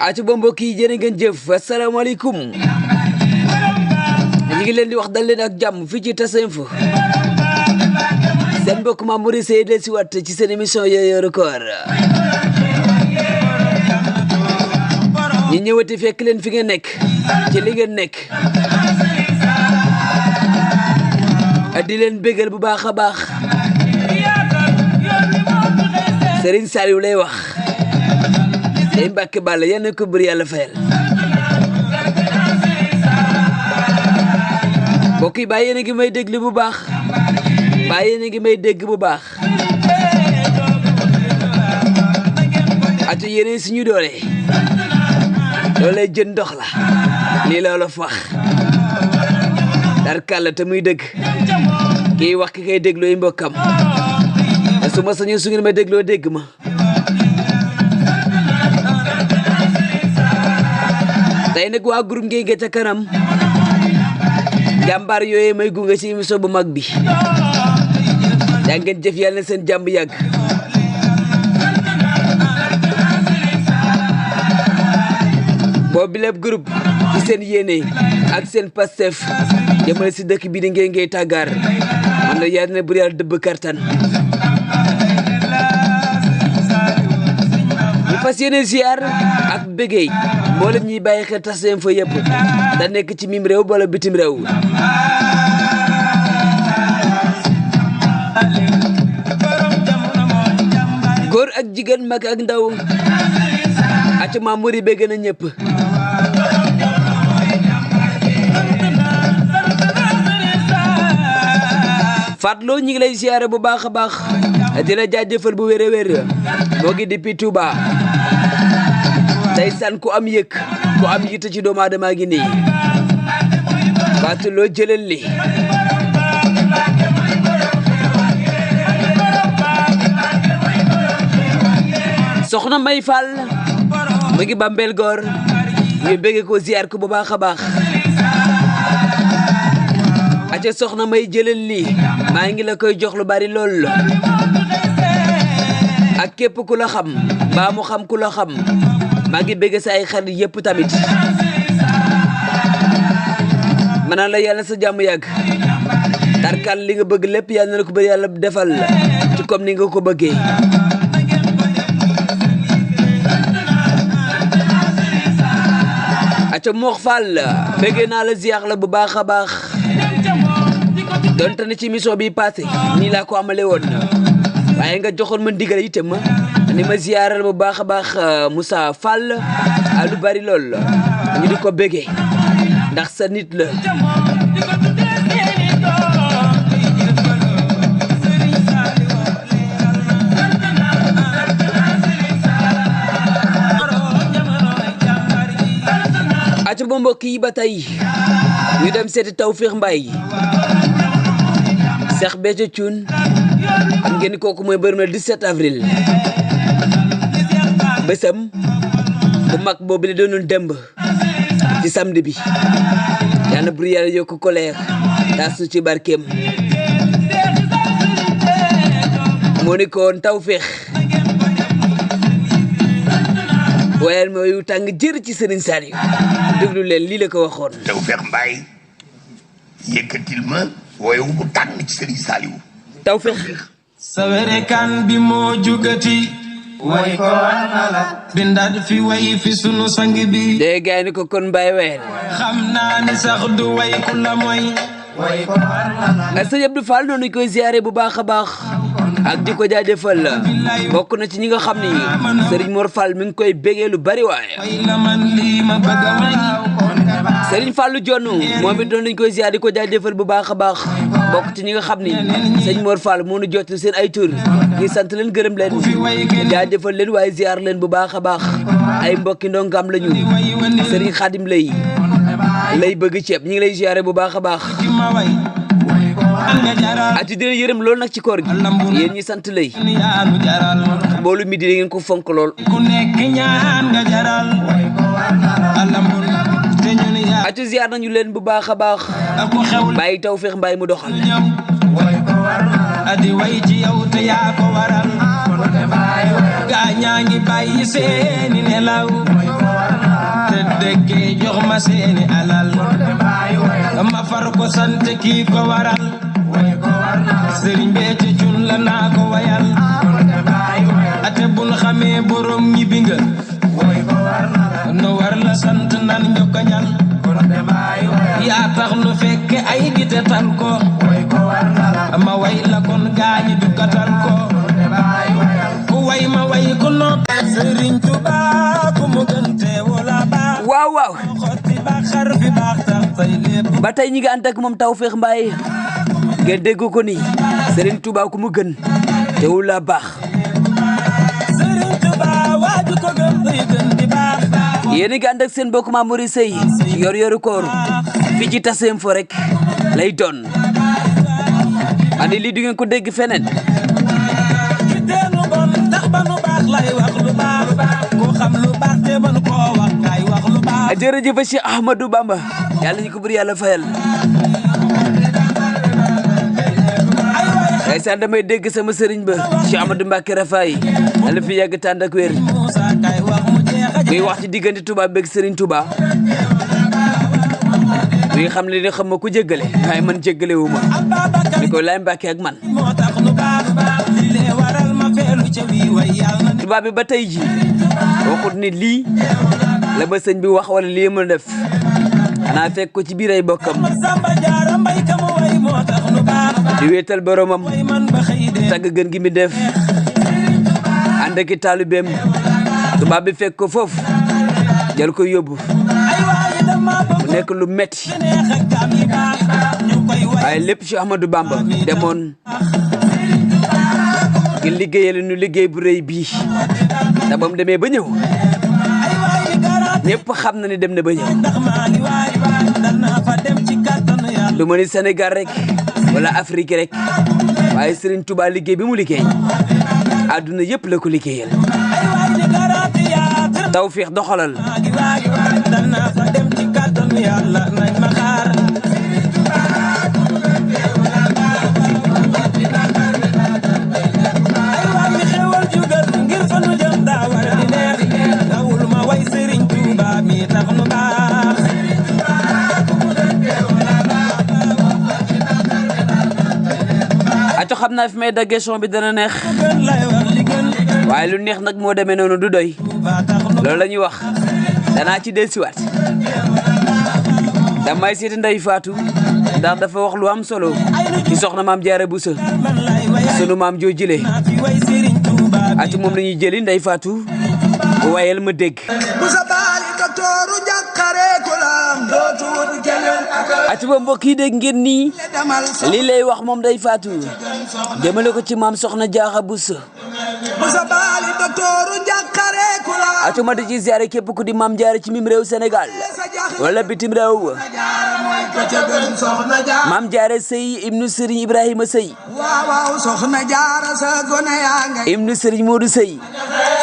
ati ba mbokk yi jërë ngeen jëf asalaamaaleykum ñu ngi leen di wax dal leen ak jàmm fii ci Tass Info seen mbokk Mamour Seye del si waat ci seen émission Yoor Yoor Koor ñu ñëwati fekk leen fi ngeen nekk ci li ngeen nekk di leen bégal bu baax a baax Serigne Saliou lay wax day Mbàkke Balla yal na ko bëri yàlla fayal mbokk yi bàyyi yéen a ngi may déglu bu baax bàyyi yéen a ngi may dégg bu baax atu yéen suñu doole jën ndox la lii la wolof wax dar kàlla te muy dëgg kii wax ki kay dégloo yi mbokkam te su ma sañoon su ngeen ma dégloo dégg ma tey nag waa groupe Ngéy ca kanam jàmbaar yooyu may gunge ci émission bu mag bi yaa ngeen jëf yàlla na seen jàmm yàgg boobu lépp groupe ci seen yéene ak seen Pastef jëmale si dëkk bi di Ngéy tàggaar man la yaa dina buri yàlla dëbb kartan ñu fas yéene ziar ak bëggee mboolem ñuy bàyyi xel Tass Info yëpp da nekk ci mim réew wala bitim réew góor ak jigéen mag ak ndaw ac Mamour yi bëgg na ñëpp Fatloo ñi ngi lay ziare bu baax a baax di la jaajëfal bu wér a wér moo ngi depuis Touba ndeysaan ku am yëg ku am yitte ci doomu aadama gi nii Fatloo jëlal li soxna May Fall mu ngi Bambel Goor ñu bëgg ko ziar ko bu baax a baax aca soxna May jëlal lii maa ngi la koy jox lu bari lool ak képp ku la xam baa mu xam ku la xam maa ngi bëgg sa ay xarit yëpp tamit manaan la yàlla sa jàmm yàgg tarkal li nga bëgg lépp yàlla na ko bëri yàlla defal ci comme ni nga ko bëggee aca Moox Fall bëggee naa la ziar la bu baax a baax donte na ci émission bi passé nii laa ko amale woon waaye nga joxoon ma ndigal itam ni ma ziyaaral bu baax a baax Moussa Fall lu bari lool ñu di ko bëggee ndax sa nit la aca ba mbokk yi ba tey ñu dem seeti Tawfekh Mbaye Cheikh Béthio Thioune xam ngeen ni kooku mooy bërëm la 17 avril bésam bu mag boobu la doonoon demb ci samedi bi yàlla bur yàlla yokk ko leer taas nu ci barkeem moo ni ko woon Tawfekh wayal mooy tàng jër ci Serigne Saliou déglu leen lii la ko waxoon Tawfekh Mbaye yëkkatil ma wooyu bu tàng ci Serigne Saliou Tawfekh sa were kan bi moo jugati way ko wala bindaat fi way fi sunu sang bi dee gaay ni ko kon Mbaye wayal xam naa ni sax du way ku la mooy way ko wala Sëñ Abdou Fall noonu koy ziare bu baax a baax ak di ko jaajëfal bokk na ci ñi nga xam ni Serigne Mor Fall mi ngi koy bégee lu bari waaye way la man lii ma bëgg a way Serigne Fallou Jonn moom it doon nañ koy ziar di ko jaajëfal bu baax a baax bokk ci ñi nga xam ni Serigne Mor Fall moo nu jot seen ay tur ñi sant leen gërëm leen jaajëfal leen waaye ziar leen bu baax a baax ay mbokki ndongam lañu Serigne Khadim lay bëgg ceeb ñi ngi lay ziare bu baax a baax ati dina yërëm lool nag ci koor gi yéen ñi sant lay mboolu mi di ngeen ko fonk lool ku nekk ñaan nga jaral alambul te ñun yaa ati ziar nañu leen bu baax a baax ku xew bàyyi Tawfekh Mbaye mu doxal adi way ci yow te yaa ko waral gaa ñaa ngi bàyyi seeni nelaw tëddëkkee jox ma seeni alal ma far ko sant kii ko waral sëriñ Béthio Thioune la naa ko wayal ate bun xamee borom ñibbi nga no war la sant nan njokkañal yaa tax nu fekke ay gite tal ko ma way la kon gaañi dukkatal ko ku way ma way ku nopp sëriñ Tuubaa ku mu gënte wala baax waaw waaw xotti baax xar fi baax tax tay lépp ba tey ñi ngi ànd ak moom Tawfekh Mbaye ngeen dégg ko ni Serigne Touba ku mu gën te wula baax sëriñ Tuubaa waaju ko gën tay gën di baax yéen a ngi ànd ak seen mbokk Mamouri Sey ci yor yoru koor fii ci Tassem fo rek lay doon andi lii du ngeen ko dégg feneen ki teenu bon tax ba nu baax lay wax lu baax ku xam lu baax te ban koo wax kay wax lu baax jërëjëf Cheikh Ahmadou Bamba yàlla ñu ko bur yàlla fayal ndeysaan damay dégg sama sëriñ ba Cheikh Amadou Mbacké Rafaay yàlla fi yàgg tànd ak wér Moussa kay wax mu jeex muy wax ci diggante Touba beeg Serigne Touba muy xam ne ni xam ma ku jéggale waaye man jéggale wu ma ni ko lay Mbacké ak man moo tax nu baax li lee waral ma feelu ca wi way yàlla na Touba bi ba tey ji waxut ni lii la ba sëñ bi wax wala lii ma def xanaa fekk ko ci biir ay bokkam Samba Jaara Mbay ka mu way moo tax nu baax di wéetal boromam way man ba xëy dee tagg gën gi mi def ànd ak i taalibeem Touba bi fekk ko foofu jël ko yóbbu ay waaye dama bëgg nekk lu metti neex ak gaam yi baax ñu koy way waaye lépp Cheikh Ahmadou Bamba demoon gi liggéeyal nu liggéey bu rëy bii te ba mu demee ba ñëw ay waaye garanti ñëpp xam na ni dem na ba ñëw ndax maa ngi waay danaa fa dem ci kàttanu yàlla du ma ni Sénégal rek wala Afrique rek waaye Serigne Touba liggéey bi mu liggéey àdduna yëpp la ko liggéeyal ay waaye garanti yaa tër Tawfekh doxalal maa ngi waay danaa fa dem ci kàttanu yàlla nañ ma xaar ay waay mi xewal jugal ngir fa nu jëm daa war di neex dawul ma way Serigne Touba mi tax nu baax aco xam naa fi may daggee son bi dana neex gën lay wax li gën waaye lu neex nag moo demee noonu du doy ba tax nu loolu la ñuy wax danaa ci dellusiwaat damay seeti Ndey Faatu ndax dafa wax lu am solo ci soxna maam Jaara Buso man lay way sunu maam joo jile naa fi way Serigne Touba mi ati moom la ñuy jëli Ndey Faatu wayel ma dégg Musa Baali doktooru jàkkare ku lam dootu wut keneen ak ati ba mbokk yi dégg ngeen nii demal so lii lay wax moom Ndey Faatu jëmale ko ci maam soxna Jaara Buso Musa Baali doktooru jàkkare ku lam ati ma di ci ziare képp ku di maam Jaara ci mim réew Sénégal sa jax wala bitim réew jaara mooy ko ca gën soxna jaar maam Jaara Sëy ibnu Serigne Ibrahima Sëy waaw waaw soxna jaara sa gone yaa ngay ibnu Serigne Modou Sëy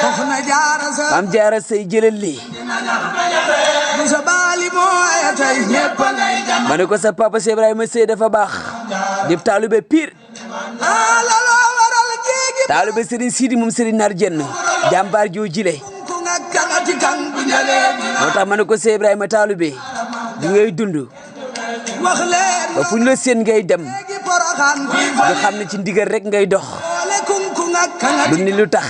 soxna jaara sa maam Jaara Sëy jëlal lii Musa Baali mooy tey ñépp ngay jam ma ne ko sa papa Cheikh Ibrahima Sëy dafa baax dib taalube pire laloo waral jéegi taalube Serigne Sidi moom Serigne Nar Jenn jàmbaar joo jile ku nga kangati kan bu ñalee moo tax ma ne ko Cheikh Ibrahima taalube di ngay dund wax leen ba fu ñu la seen ngay dem léegi poroxaan fii fa nga xam ne ci ndigal rek ngay dox boole kunku nga kangati du ni lu tax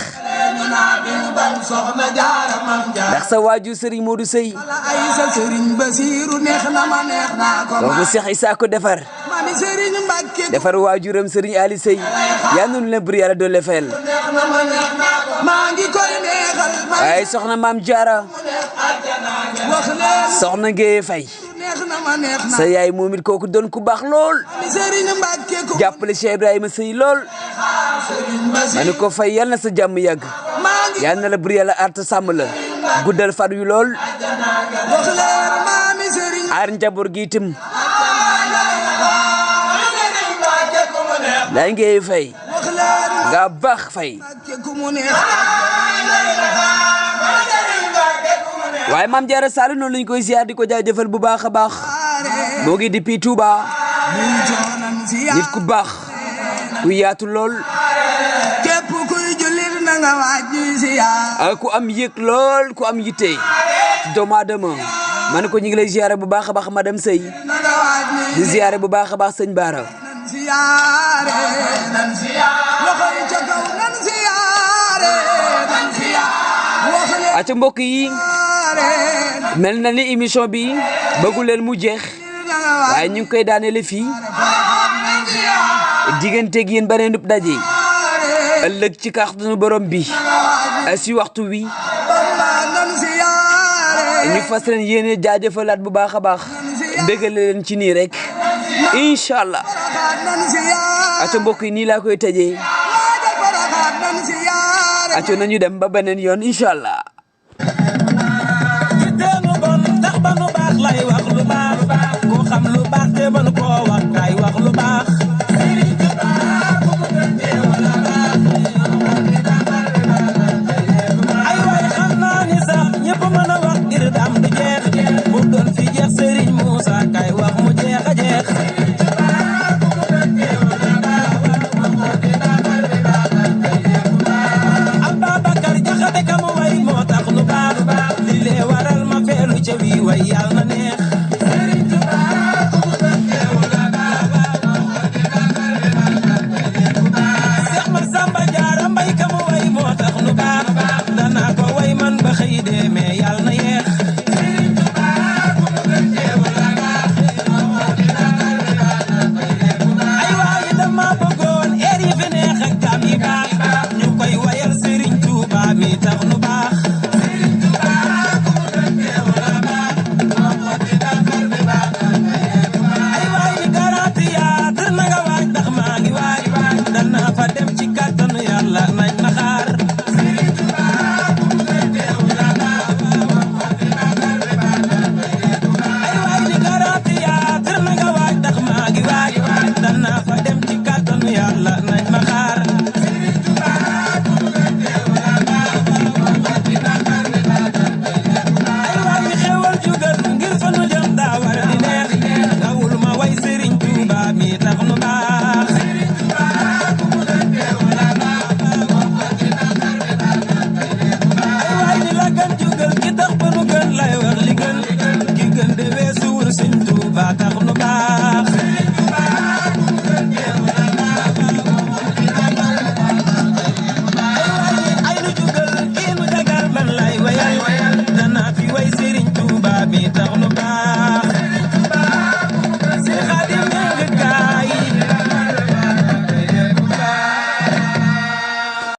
naa bi ñu ban soxna jaara mam jaara ndax sa waaju Serigne Modou Sëy la ay sa sëriñ Basiiru neex na ma neex naa ko kooku Cheikh Issa ko defar mami sëriñ Mbàkke defar waajuram Serigne Ali Sëy yaa noonu leen bur yàlla doole fayal neex na ma neex naa ko maa ngi koy neexal ma waaye soxna maam Jaara wax leen soxna Ngéye Fay neex na ma neex naa sa yaay moom it kooku doon ku baax lool mami sëriñ Mbàkke ko jàppale Cheikh Ibrahima Sëy lool sëriñ ma Basiiru ne ko fay yal na sa jàmm yàgg maa ngi yal na la bur yàlla aar te sàmm la guddal far yu lool wax leen mami sëriñ aar njaboot gi itam day Ngéye Fay wax leen nga baax Fay Mbàkke ku mu neex waaye maam Jaara Sall noonu lañ koy ziar di ko jaajëfal bu baax a baax moo ngi depuis Touba muy joonam si nit ku baax ku yaatu lool képp kuy jullit na nga waaj si yaa ku am yëg lool ku am yitte doomu aadama ma ne ko ñu ngi lay ziare bu baax a baax madame Sey di ziare bu baax a baax sëñ Baara aca mbokk yi mel na ni émission bi bëggu leen mu jeex waaye ñu ngi koy daanele fii digganteeg yéen beneen nub daje ëllëg ci kàttanu borom bi si waxtu wi ñu fas leen yéene jaajëfalaat bu baax a baax bégale leen ci nii rek incha allah aca mbokk yi nii laa koy tëjee aca nañu dem ba beneen yoon incha allah ci teenu bon ndax ba nu baax lay wax lu baax ko xam lu baax te mën koo wax